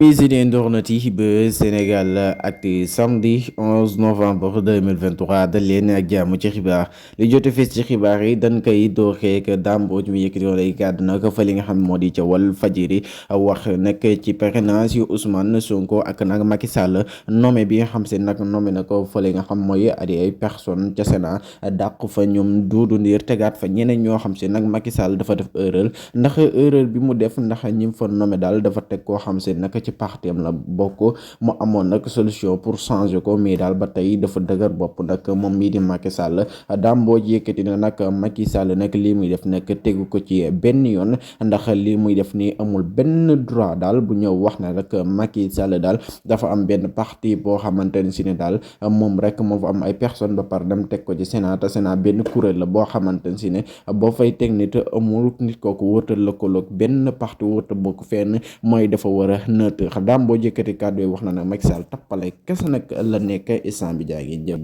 Visite internautes yi ba Sénégal ak samedi 11 novembre 2023 dal leen ak jàmm ci xibaar li jot a fees ci xibaar yi dañ koy dooree ak Dame Mbodj mi yëkkati woon ay kàddu nag fa li nga xam moo di ca Walfadjri wax nag ci parrainage yu Ousmane Sonko ak nag Macky Sall nommé bi nga xam se nag nommé na ko fa li nga xam mooy ay personne ca Sénat dàq fa ñoom Doudou Ndir tegaat fa ñeneen ñoo xam se nag Macky Sall dafa def erreur ndax erreur bi mu def ndax ñi fa nommé daal dafa teg koo xam se nag ci parti am la bokk mu amoon nag solution pour changer ko mais daal ba tey dafa dëgër bopp nag moom mii di Macky Sall Dame Mbodj yëkkati na nag Macky Sall nag lii muy def nag tegu ko ci benn yoon ndax lii muy def nii amul benn droit daal bu ñëw wax na rek Macky Sall daal dafa am benn parti boo xamante ne si ne daal moom rek moo fa am ay personne ba par dem teg ko ci Sénat te Sénat benn kuréel la boo xamante ne si ne boo fay teg nit amul nit kooku wërta lëkkaloog benn parti wërta bokk fenn mooy dafa war a neutre Dame Mbodj yëkkati kàddu yi wax na nag Macky Sall tappale kese nag la nekk instant bi jaagi jëm